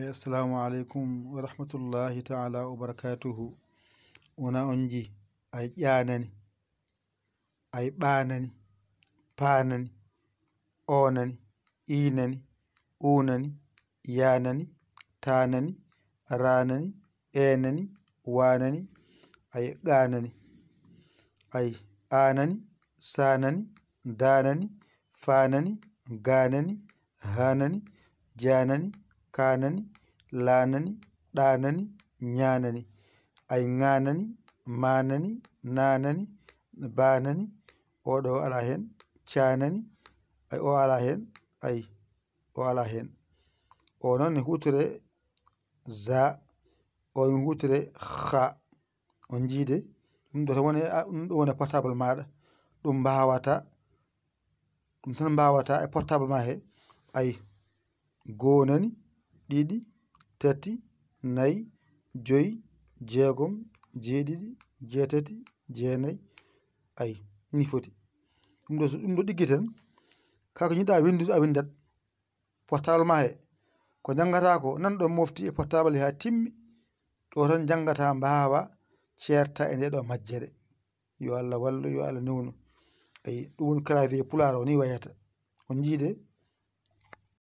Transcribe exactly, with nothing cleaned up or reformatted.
Assalamu aleykum wa rahmatullahi taala wa barakatuhu. Wona on ji, ay ƴaanani, ay ɓaanani, paanani, oonani, iinani, uunani, yaanani, taanani, raanani, eenani, waanani, ay ƴaanani, ay aanani, saanani, daanani, faanani, gaanani, haanani, jaanani, kaanani, laanani, ɗaanani, ñaanani, ay ŋaanani, maanani, naanani, baanani, oɗo ala heen, caanani, ay o ala heen, ay o ala heen. O noon ne huutore za, o ne huutore xa. On njiide, ɗum ɗo tan woni, a, ɗum ɗo woni portable maaɗa. Ɗum mbaawata, ɗum tan mbaawata e portable ma he. Ay, goonani, ɗiɗi, tati, nayi, joyi, jeegom, jeeɗiɗi, jeetati, jeenayi. Ay, ni foti. Ɗum ɗo, ɗum ɗo ɗiggi tan. Kala ko njiɗɗa winndude, a winndat. Portable ma he. Ko njanngata ko, nan ɗon mofti e portable he haa timmi. Ɗo tan njanngata, mbaawa ceerta e nde ɗo majjere. Yo Allah wallu, yo Allah newnu. Ay, ɗum woni clavier pulaar o ni wayata. On njiide,